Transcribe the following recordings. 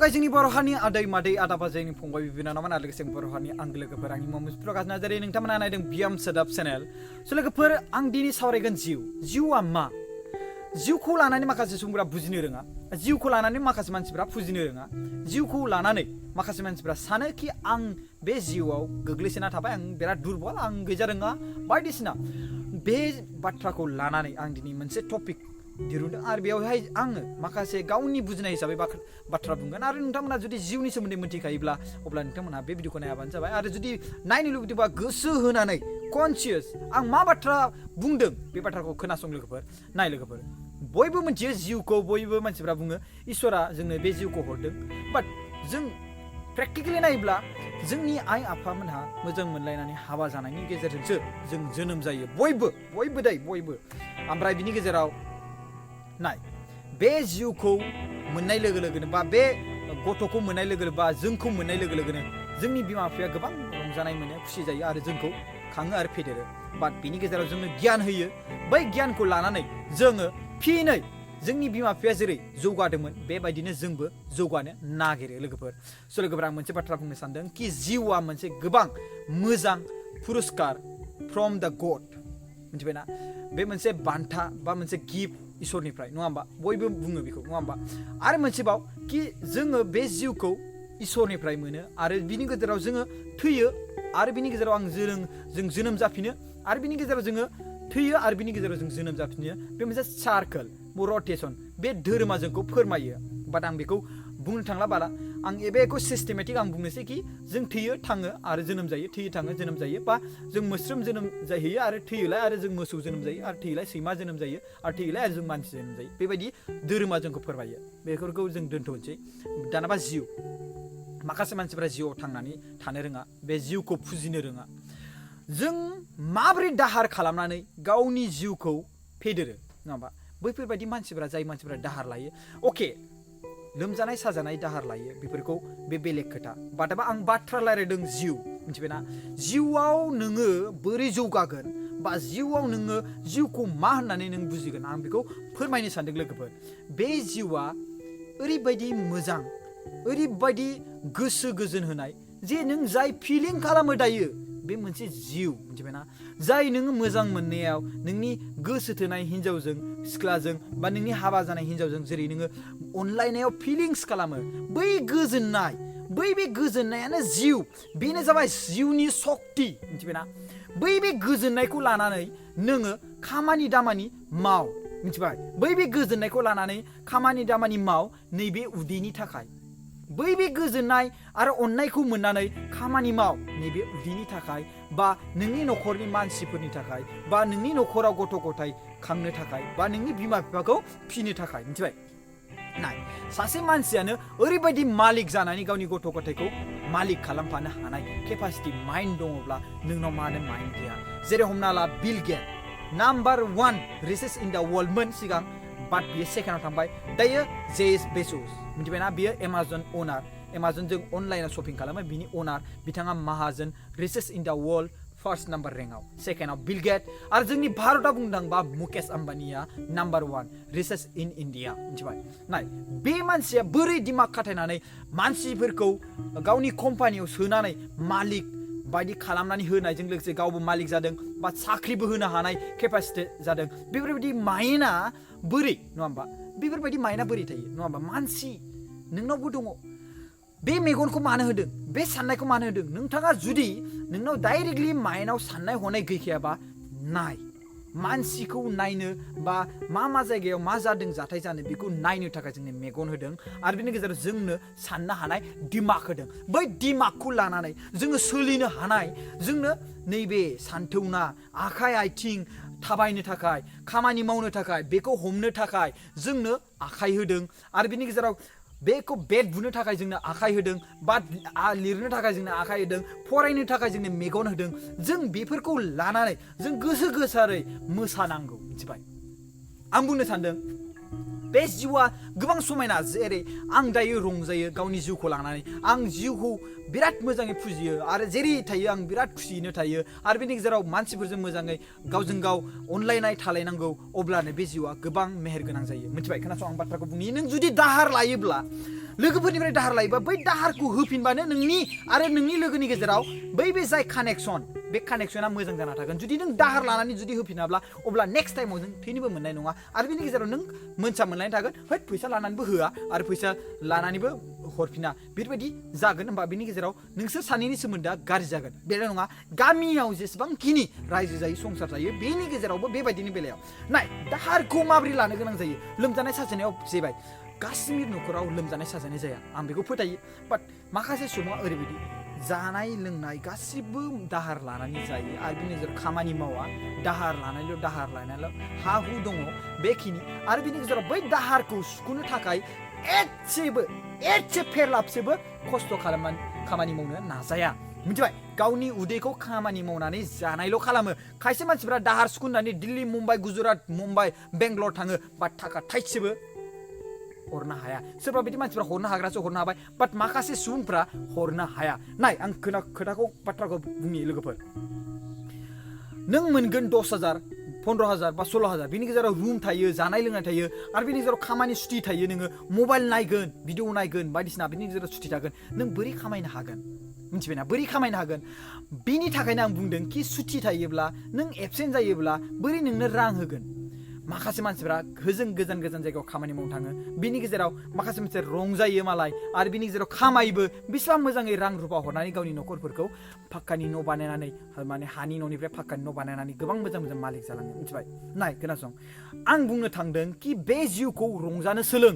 खुलुमबाय जोंनि बर' हारिनि आदै मादै आदा बाजैनि फंबाय बिनानावमोन आरो लोगोसे बर' हारिनि आंगो लोगोफोर आंनि मुं प्रकाश नार्जारी नोंथांमोना नायदों बियाम सोदाब चेनेल स' लोगोफोर आं दिनै सावरायगोन जिउआ मा जिउखौ लानानै माखासे सुबुंफोरा बुजिनो रोङा जिउखौ लानानै माखासे मानसिफोरा फुजिनो रोङा जिउखौ लानानै माखासे मानसिफोरा सानो कि आं बे जिउआव गोग्लैसोना थाबाय आं बिराद दुरबल आं गैजा रोङा बायदिसिना बे बाथ्राखौ लानानै आं दिनै मोनसे टपिक दिरुनदों आरो बेयावहाय आङो माखासे गावनि बुजिनाय हिसाबै बाथ्रा बुंगोन आरो नोंथांमोना जुदि जिउनि सोमोन्दै मिथिखायोब्ला अब्ला नोंथांमोना बे भिडिअखौ नायाबानो जाबाय आरो जुदि नायनो लुबैदोंबा गोसो होनानै कनसियास आं मा बाथ्रा बुंदों बे बाथ्राखौ खोनासं लोगोफोर नाय लोगोफोर बयबो मिथियो जिउखौ बयबो मानसिफ्रा बुङो इसोरा जोंनो बे जिउखौ हरदों बाट जों प्रेक्टिकेलि नायोब्ला जोंनि आइ आफामोनहा मोजां मोनलायनानै हाबा जानायनि गेजेरजोंसो जों जोनोम जायो बयबो ओमफ्राय बिनि गेजेराव नाय बे जिउखौ मोननाय लोगो लोगोनो बा बे गथ'खौ मोननाय लोगो लोगो बा जोंखौ मोननाय लोगो लोगोनो जोंनि बिमा बिफाया गोबां रंजानाय मोनो खुसि जायो आरो जोंखौ खाङो आरो फेदेरो बाट बिनि गेजेराव जोंनो गियान होयो बै गियानखौ लानानै जोङो फिनै जोंनि बिमा बिफाया जेरै जौगादोंमोन बेबायदिनो जोंबो जौगानो नागिरो लोगोफोर स' लोगोफोर आं मोनसे बाथ्रा बुंनो सानदों कि जिउआ मोनसे गोबां मोजां पुरस्कार फ्रम दा गड मिथिबायना बे मोनसे बान्था बा मोनसे गिफ्ट इसोरनिफ्राय नङा होमबा बयबो बुङो बेखौ नङा होमबा आरो मोनसेबाव कि जोङो बे जिउखौ इसोरनिफ्राय मोनो आरो बिनि गेजेराव जोङो थैयो आरो बिनि गेजेराव जों जोनोम जाफिनो आरो बिनि गेजेराव जोङो थैयो आरो बिनि गेजेराव जों जोनोम जाफिनो बे मोनसे सार्कोल रटेसन बे धोरोमा जोंखौ फोरमायो बाट आं बेखौ बुंनो थांला बारा आं बेखौ सिस्टेमेटिक आं बुंनोसै कि जों थैयो थाङो आरो जोनोम जायो थैयो थाङो जोनोम जायो बा जों मोस्रोम जोनोम जाहैयो आरो थैयोलाय आरो जों मोसौ जोनोम जायो आरो थैयोलाय सैमा जोनोम जायो आरो थैयोलाय आरो जों मानसि जोनोम जायो बेबायदि धोरोमा जोंखौ फोरमायो बेफोरखौ जों दोनथ'नोसै दानाबा जिउ माखासे मानसिफोरा जिउआव थांनानै थानो रोङा बे जिउखौ फुजिनो रोङा जों माबोरै दाहार खालामनानै गावनि जिउखौ फेदेरो नङा होमबा बैफोरबायदि मानसिफोरा जाय मानसिफोरा दाहार लायो अके लोमजानाय साजानाय दाहार लायो बेफोरखौ बे बेलेग खोथा बाथाबा आं बाथ्रा रायलायदों जिउ मिथिबायना जिउआव नोङो बोरै जौगागोन बा जिउआव नोङो जिउखौ मा होननानै नों बुजिगोन आं बेखौ फोरमायनो सानदों लोगोफोर बे जिउआ ओरैबायदि मोजां ओरैबायदि गोसो गोजोन होनाय जे नों जाय फिलिं खालामो दायो बे मोनसे जिउ मिथिबायना जाय नोङो मोजां मोननायाव नोंनि गोसो थोनाय हिन्जावजों सिख्लाजों बा नोंनि हाबा जानाय हिन्जावजों जेरै नोङो अनलायनायाव फिलिंस खालामो बै गोजोननाय बे गोजोननायानो जिउ बेनो जाबाय जिउनि सक्ति मिथिबायना बे गोजोननायखौ लानानै नोङो खामानि दामानि माव मिथिबाय बे गोजोननायखौ लानानै खामानि दामानि माव नैबे उदैनि थाखाय बे गोजोननाय आरो अननायखौ मोननानै खामानि माव नैबे उदैनि थाखाय बा नोंनि न'खरनि मानसिफोरनि थाखाय बा नोंनि न'खराव गथ' गथाय खांनो थाखाय बा नोंनि बिमा बिफाखौ फिनो थाखाय मिथिबाय नाय सासे मानसियानो ओरैबायदि मालिक जानानै गावनि गथ' गथायखौ मालिक खालामफानो हानाय केपासिटि माइन्ड दङब्ला नोंनाव मानो माइन्ड गैया जेरै हमना ला बिल गेट नाम्बार 1 रिचेस्ट इन दा वर्ल्डमोन सिगां बाट बियो सेकेन्डआव थांबाय दायो जेफ बेजोस मिथिबायना बियो एमाजन अनार एमाजनजों अनलाइनाव शपिं खालामो बिनि अनार बिथाङा माहाजोन richest in the world first number रेंकआव सेकेन्डआव बिल गेट आरो जोंनि भारतआव बुंनो थाङोबा मुकेश आम्बानिया नाम्बार 1 रिचेस्ट इन इन्डिया मिथिबाय नाय बे मानसिया बोरै दिमाग खाथायनानै मानसिफोरखौ गावनि कम्पानियाव सोनानै मालिक बायदि खालामनानै होनायजों लोगोसे गावबो मालिक जादों बा साख्रिबो होनो हानाय केपासिटि जादों बेफोरबायदि माइन्डआ बोरै नङा होमबा बेफोरबायदि माइन्डआ बोरै थायो नङा होमबा मानसि नोंनावबो दङ बे मेगनखौ मानो होदों बे साननायखौ मानो होदों नोंथाङा जुदि नोंनाव डाइरेक्टलि माइन्डआव साननाय हनाय गैखायाबा नाय मानसिखौ नायनो बा मा जायगायाव मा जादों जाथाय जानो बेखौ नायनो थाखाय जोंनो मेगन होदों आरो बिनि गेजेराव जोंनो साननो हानाय दिमाग होदों बै दिमागखौ लानानै जोङो सोलिनो हानाय जोंनो नैबे सान्थौना आखाइ आथिं थाबायनो थाखाय खामानि मावनो थाखाय बेखौ हमनो थाखाय जोंनो आखाइ होदों आरो बिनि गेजेराव बेखौ बेट बुनो थाखाय जोंनो आखाइ होदों बा लिरनो थाखाय जोंनो आखाइ होदों फरायनो थाखाय जोंनो मेगन होदों जों बेफोरखौ लानानै जों गोसो गोसारै मोसानांगौ मिथिबाय आं बुंनो सानदों बे जिउआ गोबां समायना जेरै आं दायो रंजायो गावनि जिउखौ लानानै आं जिउखौ बिराद मोजाङै फुजियो आरो जेरै थायो आं बिराद खुसियैनो थायो आरो बेनि गेजेराव मानसिफोरजों मोजाङै गावजों गाव अनलायनाय थालायनांगौ अब्लानो बे जिउआ गोबां मेहेर गोनां जायो मिथिबाय खोनासं आं बाथ्राखौ बुंनि नों जुदि दाहार लायोब्ला लोगोफोरनिफ्राय दाहार लायोबा बै दाहारखौ होफिनबानो नोंनि आरो नोंनि लोगोनि गेजेराव बै बे जाय कानेक्सन बे कानेक्सना मोजां जाना थागोन जुदि नों दाहार लानानै जुदि होफिनाब्ला अब्ला नेक्स्ट टाइमाव नों थैनोबो मोननाय नङा आरो बेनि गेजेराव नों मोनसा मोननाय थागोन हैद फैसा लानानैबो होआ आरो फैसा लानानैबो हरफिना बेबायदि जागोन होमबा बेनि गेजेराव नोंसोर सानैनि सोमोन्दोआ गाज्रि जागोन बेल' नङा गामियाव जेसेबांखिनि रायजो जायो संसार जायो बेनि गेजेरावबो बेबायदिनि बेलायाव नाय दाहारखौ माबोरै लानो गोनां जायो लोमजानाय साजानायाव जेबाय गासिबो न'खराव लोमजानाय साजानाय जाया आं बेखौ फोथायो बाट माखासे सुबुङा ओरैबायदि जानाय लोंनाय गासिबो दाहार लानानै जायो आरो बिनि गेजेराव खामानि मावा दाहार लानायल' हा हु दङ बेखिनि आरो बिनि गेजेराव बै दाहारखौ सुख'नो थाखाय एसे फेरलाबसेबो खस्थ' खामानि मावनो नाजाया मिथिबाय गावनि उदैखौ खामानि मावनानै जानायल' खालामो खायसे मानसिफ्रा दाहार सुख'नानै दिल्ली मुम्बाइ गुजरात मुम्बाइ बेंगलर थाङो बाट थाखा थाइसेबो हरनो हाया सोरबा बिदि मानसिफ्रा हरनो हाग्रासो हरनो हाबाय बाट माखासे सुबुंफ्रा हरनो हाया नाय आं बाथ्राखौ बुंनि लोगोफोर नों मोनगोन 10,000 15,000 बा 16,000 बिनि गेजेराव रुम थायो जानाय लोंनाय थायो आरो बिनि गेजेराव खामानि सुथि थायो नोङो मबाइल नायगोन भिडिअ नायगोन बायदिसिना बिनि गेजेराव सुथि थागोन नों बोरै खामायनो हागोन मिथिबायना बोरै खामायनो हागोन बिनि थाखायनो आं बुंदों कि सुथि थायोब्ला नों एबसेन्ट जायोब्ला बोरै नोंनो रां होगोन माखासे मानसिफ्रा गोजान जायगायाव खामानि मावनो थाङो बिनि गेजेराव माखासे मानसिया रंजायो मालाय आरो बिनि गेजेराव खामायोबो बेसेबां मोजाङै रां रुफा हरनानै गावनि न'खरफोरखौ पाक्कानि न' बानायनानै माने हानि न'निफ्राय पाक्कानि न' बानायनानै गोबां मोजां मालिक जालाङो मिथिबाय नाय खोनासं आं बुंनो थांदों कि बे जिउखौ रंजानो सोलों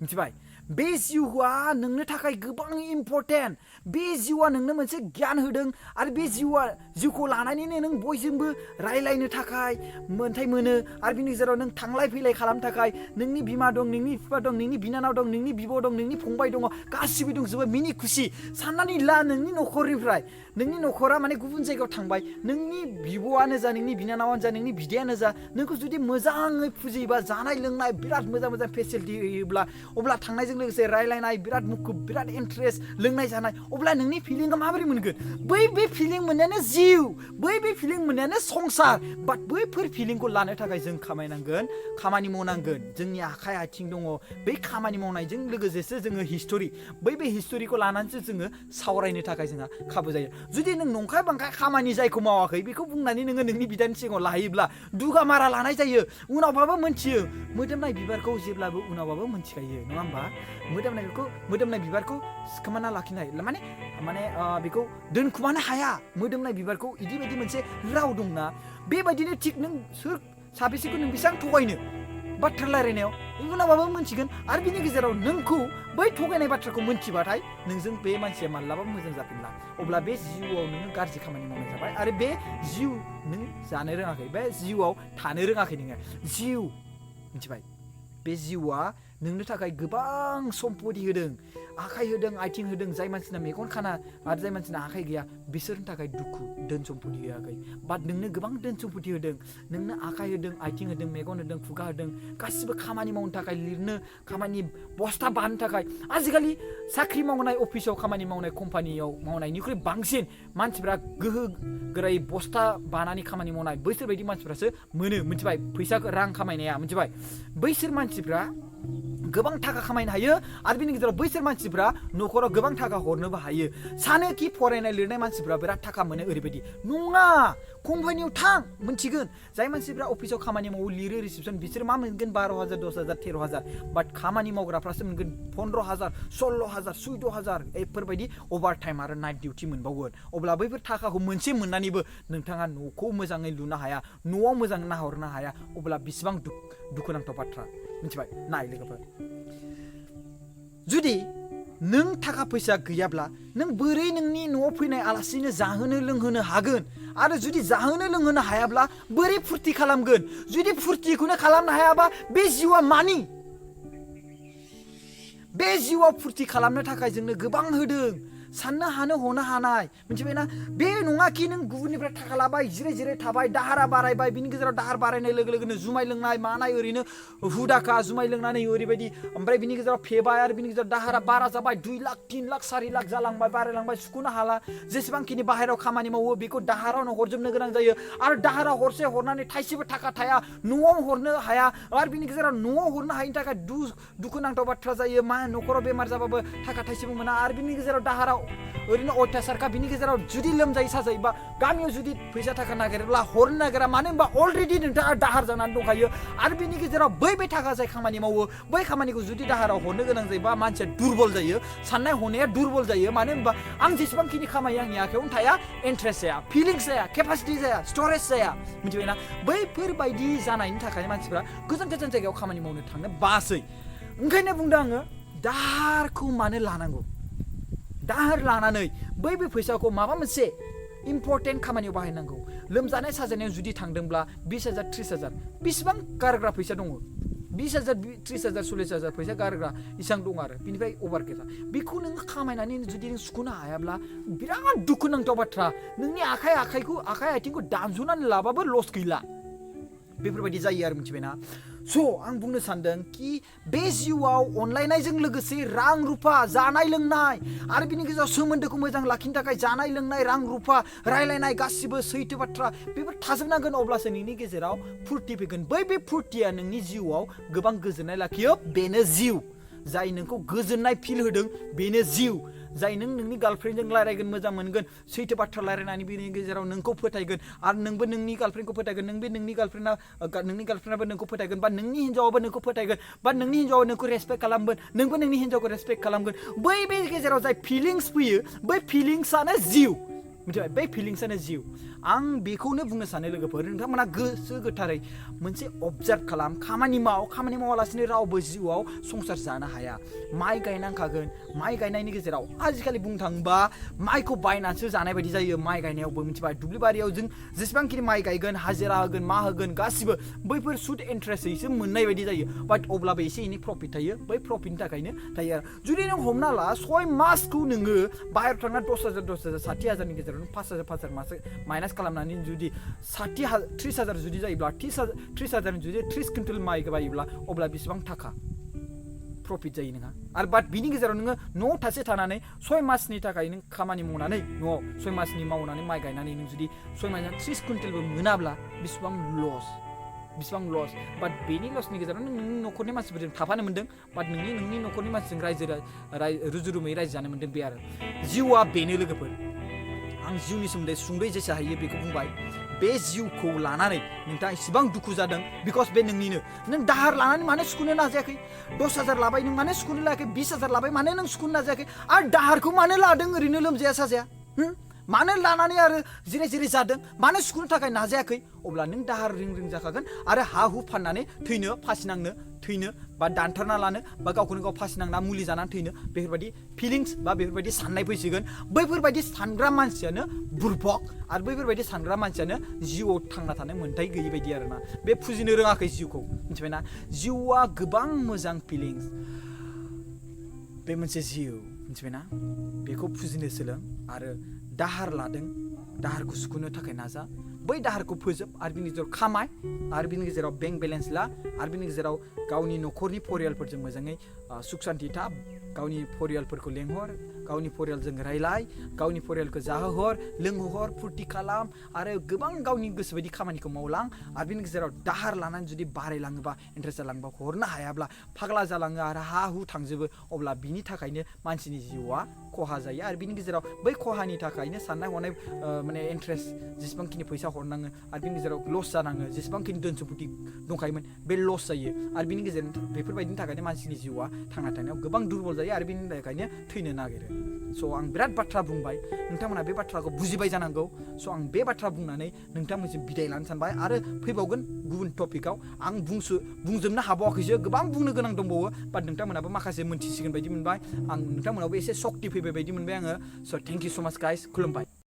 मिथिबाय बे जिउआ नोंनो थाखाय गोबां इम्परटेन्ट बे जिउआ नोंनो मोनसे गियान होदों आरो बे जिउखौ लानानैनो नों बयजोंबो रायलायनो थाखाय मोन्थाय मोनो आरो बिनि गेजेराव नों थांलाय फैलाय खालामनो थाखाय नोंनि बिमा दं नोंनि बिफा दं नोंनि बिनानाव दं नोंनि बिब' दं नोंनि फंबाय दङ गासिबो दंजोबो मिनि खुसि साननानै ला नोंनि न'खरनिफ्राय नोंनि न'खरा माने गुबुन जायगायाव थांबाय नोंनि बिब'आनो जा नोंनि बिनानावानो जा नोंनि बिदायानो जा नोंखौ जुदि मोजाङै फुजियोबा जानाय लोंनाय बिराद मोजां फेसिलिटि होयोब्ला अब्ला थांनायजों लोगोसे रायलायनाय बिराद मुखुब बिराद इन्ट्रेस्ट लोंनाय जानाय अब्ला नोंनि फिलिंआ माबोरै मोनगोन बे फिलिं मोननायानो जिउ बे फिलिं मोननायानो संसार बाट बैफोर फिलिंखौ लानो थाखाय जों खामानि मावनांगोन जोंनि आखाइ आथिं दङ बै खामानि मावनायजों लोगोसेसो जोङो हिस्टरि बे हिस्टरिखौ लानानैसो जोङो सावरायनो थाखाय जोंहा खाबु जायो जुदि नों नंखाय बांखाय खामानि जायखौ मावाखै बेखौ बुंनानै नोङो नोंनि बिदानि सिगाङाव लाहैयोब्ला दुगा मारा लानाय जायो उनावबाबो मोनथियो मोदोमनाय बिबारखौ जेब्लाबो उनावबाबो मोनथिखायो नङा होमबा मोदोमनाय बिबारखौ सिखोमाना लाखिनाय माने बेखौ दोनखुमानो हाया मोदोमनाय बिबारखौ इदि बायदि मोनसे राव दंना बेबायदिनो थिग नों सोर साबेसेखौ नों बेसेबां थगायनो बाथ्रा रायलायनायाव उनावबाबो मोनथिगोन आरो बिनि गेजेराव नोंखौ बै थगायनाय बाथ्राखौ मोनथिबाथाय नोंजों बे मानसिया माब्लाबाबो मोजां जाफिनला अब्ला बे जिउआव नोङो गाज्रि खामानि मावनाय जाबाय आरो बे जिउ नों जानो रोङाखै बे जिउआव थानो रोङाखै नोङो जिउ मिथिबाय बे जिउआ नोंनो थाखाय गोबां सम्पति होदों आखाइ होदों आथिं होदों जाय मानसिना मेगन खाना आरो जाय मानसिना आखाइ गैया बिसोरनि थाखाय दुखु धोन सम्पति होआखै बाट नोंनो गोबां धोन सम्पति होदों नोंनो आखाइ होदों आथिं होदों मेगन होदों खुगा होदों गासिबो खामानि मावनो थाखाय लिरनो खामानि बस्था बाननो थाखाय आजिखालि साख्रि मावनाय अफिसाव खामानि मावनाय कम्पानियाव मावनायनिख्रुइ बांसिन मानसिफ्रा गोहो गोरायै बस्था बानानै खामानि मावनाय बैसोर बायदि मानसिफ्रासो मोनो मिथिबाय फैसा रां खामायनाया मिथिबाय बैसोर मानसिफ्रा गोबां थाखा खामायनो हायो आरो बिनि गेजेराव बैसोर मानसिफ्रा न'खराव गोबां थाखा हरनोबो हायो सानो कि फरायनाय लिरनाय मानसिफ्रा बिराद थाखा मोनो ओरैबायदि नङा कम्पानियाव थां मोनथिगोन जाय मानसिफ्रा अफिसाव खामानि मावो लिरो रिसेपसन बिसोर मा मोनगोन 12,000 10,000 13,000 बाट खामानि मावग्राफ्रासो मोनगोन 15,000 16,000 14,000 बेफोरबायदि अभार टाइम आरो नाइट डिउटि मोनबावगोन अब्ला बैफोर थाखाखौ मोनसे मोननानैबो नोंथाङा न'खौ मोजाङै लुनो हाया न'आव मोजां नाहरनो हाया अब्ला बेसेबां दुखुनांथाव बाथ्रा मिथिबाय नाय लोगोफोर जुदि नों थाखा फैसा गैयाब्ला नों बोरै नोंनि न'आव फैनाय आलासिनो जाहोनो लोंहोनो हागोन आरो जुदि जाहोनो लोंहोनो हायाब्ला बोरै फुर्ति खालामगोन जुदि फुर्तिखौनो खालामनो हायाबा बे जिउआ मानि बे जिउआव फुर्ति खालामनो थाखाय जोंनो गोबां होदों साननो हानो हनो हानाय मिथिबायना बे नङा कि नों गुबुननिफ्राय थाखा लाबाय जिराय थाबाय दाहारा बारायबाय बिनि गेजेराव दाहार बारायनाय लोगो लोगोनो जुमाय लोंनाय मानाय ओरैनो हुदाखा जुमाय लोंनानै ओरैबायदि ओमफ्राय बिनि गेजेराव फेबाय आरो बिनि गेजेराव दाहारा बारा जाबाय 2 लाख 3 लाख 4 लाख जालांबाय बारायलांबाय सुख'नो हाला जेसेबांखिनि बाहेरायाव खामानि मावो बेखौ दाहारावनो हरजोबनो गोनां जायो आरो दाहारा हरसे हरनानै थाइसेबो थाखा थाया न'आव हरनो हाया आरो बिनि गेजेराव न'आव हरनो हायिनि थाखाय दुखुनांथाव बाथ्रा जायो मा न'खराव बेमार जाबाबो थाखा थाइसेबो मोना आरो बिनि गेजेराव दाहाराव ओरैनो अयथासारखा बिनि गेजेराव जुदि लोमजायो साजायोबा गामियाव जुदि फैसा थाखा नागिरोब्ला हरनो नागिरा मानो होनबा अलरेडि नोंथाङा दाहार जानानै दंखायो आरो बिनि गेजेराव बै थाखा जाय खामानि मावो बै खामानिखौ जुदि दाहाराव हरनो गोनां जायोबा मानसिया दुरबल जायो साननाय हनाया दुरबल जायो मानो होनबा आं जेसेबांखिनि खामायो आंनि आखायावनो थाया इन्ट्रेस्ट जाया फिलिंस जाया केपासिटि जाया स्टरेज जाया मिथिबायना बैफोरबायदि जानायनि थाखाय मानसिफ्रा गोजान जायगायाव खामानि मावनो थांनो बासै ओंखायनो बुंदों आङो दाहारखौ मानो लानांगौ दाहार लानानै बै फैसाखौ माबा मोनसे इम्पर्टेन्ट खामानियाव बाहायनांगौ लोमजानाय साजानायाव जुदि थांदोंब्ला 20,000 30,000 बेसेबां गारग्रा फैसा दङ 20,000 30,000 40,000 फैसा गारग्रा इसां दं आरो बिनिफ्राय अभार गैया बेखौ नों खामायनानै जुदि नों सुख'नो हायाब्ला बिराद दुखुनांथाव बाथ्रा नोंनि आखाइ आथिंखौ दानस'नानै लाबाबो लस गैला बेफोरबायदि जायो आरो मिथिबायना स' आं बुंनो सानदों कि बे जिउआव अनलायनायजों लोगोसे रां रुफा जानाय लोंनाय आरो बिनि गेजेराव सोमोन्दोखौ मोजां लाखिनो थाखाय जानाय लोंनाय रां रुफा रायलायनाय गासिबो सैथो बाथ्रा बेफोर थाजोबनांगोन अब्लासो नोंनि गेजेराव फुर्ति फैगोन बै फुर्तिया नोंनि जिउआव गोबां गोजोननाय लाखियो बेनो जिउ जाय नोंखौ गोजोननाय फिल होदों बेनो जिउ जाय नोंनि गार्लफ्रेन्डजों रायलायगोन मोजां मोनगोन सैथो बाथ्रा रायलायनानै बिनि गेजेराव नोंखौ फोथायगोन आरो नोंबो नोंनि गार्लफ्रेन्डखौ फोथायगोन नोंनि गार्लफ्रेन्डाबो नोंखौ फोथायगोन बा नोंनि हिन्जावाबो नोंखौ फोथायगोन बा नोंनि हिन्जावा नोंखौ रेसपेक्ट खालामगोन नोंबो नोंनि हिन्जावखौ रेसपेक्ट खालामगोन बे गेजेराव जाय फिलिंस फैयो बै फिलिंसआनो जिउ मिथिबाय बै फिलिंसआनो जिउ आं बेखौनो बुंनो सानो लोगोफोर नोंथांमोना गोसो गोथारै मोनसे अबजार्भ खालाम खामानि मावालासिनो रावबो जिउआव संसार जानो हाया माइ गायनांखागोन माइ गायनायनि गेजेराव आजिखालि बुंनो थाङोबा माइखौ बायनानैसो जानाय बायदि जायो माइ गायनायावबो मिथिबाय दुब्लि बारियाव जों जेसेबांखिनि माइ गायगोन हाजिरा होगोन मा होगोन गासिबो बैफोर सुद इन्ट्रेस्टैसो मोननाय बायदि जायो बाट अब्लाबो एसे एनै प्रफिट थायो बै प्रफिटनि थाखायनो थायो आरो जुदि नों हमना ला 6 मासखौ नोङो बाहेरायाव थांना 10,000 60,000नि गेजेराव 5,000 मास माइनास खालामनानै जुदि 30,000 जुदि जायोब्ला 30,000 जुदि 30 कुइन्टेल माइ बायोब्ला अब्ला बेसेबां थाखा प्रफिट जायो नोंहा आरो बाट बिनि गेजेराव नोङो न'आव थासे थानानै 6 मासनि थाखाय नों खामानि मावनानै न'आव 6 मासनि मावनानै माइ गायनानै नों जुदि 6 मासआव 30 कुइन्टेलबो मोनाब्ला बेसेबां लस बाट बेनि लसनि गेजेराव नों नोंनि न'खरनि मानसिफोरजों थाफानो मोन्दों बाट नोंनि न'खरनि मानसिजों रुजु रुमै रायजो जानो मोन्दों बे आरो जिउआ बेनो लोगोफोर आं जिउनि सोमोन्दै सुंद'यै जेसे हायो बेखौ बुंबाय बे जिउखौ लानानै नोंथाङा इसेबां दुखु जादों बिकज बे नोंनिनो नों दाहार लानानै मानो सुख'नो नाजायाखै 10,000 लाबाय नों मानो सुख'नो लायाखै 20,000 लाबाय मानो नों सुख'नो नाजायाखै आरो दाहारखौ मानो लादों ओरैनो लोमजाया साजाया मानो लानानै आरो जिराय जादों मानो सुख'नो थाखाय नाजायाखै अब्ला नों दाहार रिं जाखागोन आरो हा हु फाननानै थैनो फासिनांनो थैनो बा दानथारना लानो बा गावखौनो गाव फासिनांना मुलि जानानै थैनो बेफोरबायदि फिलिंस बा बेफोरबायदि साननाय फैसिगोन बैफोरबायदि सानग्रा मानसियानो बुरबक आरो बैफोरबायदि सानग्रा मानसियानो जिउआव थांना थानो मोन्थाय गैयि बायदि आरोना बे फुजिनो रोङाखै जिउखौ मिथिबायना जिउआ गोबां मोजां फिलिंस बे मोनसे जिउ मिथिबायना बेखौ फुजिनो सोलों आरो दाहार लादों दाहारखौ सुख'नो थाखाय नाजा बै दाहारखौ फोजोब आरो बिनि गेजेराव खामाय आरो बिनि गेजेराव बेंक बेलेन्स ला आरो बिनि गेजेराव गावनि न'खरनि परियालफोरजों मोजाङै सुख शान्ति था गावनि परियालफोरखौ लेंहर गावनि परियालजों रायलाय गावनि परियालखौ जाहोहर लोंहोहर फुर्ति खालाम आरो गोबां गावनि गोसो बायदि खामानिखौ मावलां आरो बिनि गेजेराव दाहार लानानै जुदि बारायलाङोबा इन्ट्रेस्ट जालाङोबा हरनो हायाब्ला फाग्ला जालाङो आरो हा हु थांजोबो अब्ला बिनि थाखायनो मानसिनि जिउआ खहा जायो आरो बिनि गेजेराव बै खहानि थाखायनो साननाय हनाय माने इन्ट्रेस्ट जेसेबांखिनि फैसा हरनाङो आरो बिनि गेजेराव लस जानाङो जेसेबांखिनि धोन सम्पति दंखायोमोन बे लस जायो आरो बिनि गेजेरजों बेफोरबायदिनि थाखायनो मानसिनि जिउआ थांना थानायाव गोबां दुरबल जायो आरो बिनि थाखायनो थैनो नागिरो स' आं बिराद बाथ्रा बुंबाय नोंथांमोना बे बाथ्राखौ बुजिबाय जानांगौ स' आं बे बाथ्रा बुंनानै नोंथांमोनजों बिदाय लानो सानबाय आरो फैबावगोन गुबुन टपिकआव आं बुंजोबनो हाबावाखैसो गोबां बुंनो गोनां दंबावो बाट नोंथांमोनाबो माखासे मोनथिसिगोन बायदि मोनबाय आं नोंथांमोनावबो एसे सक्ति फैबाय बायदि मोनबाय आङो स' थेंक इउ स' माच गाइस खुलुमबाय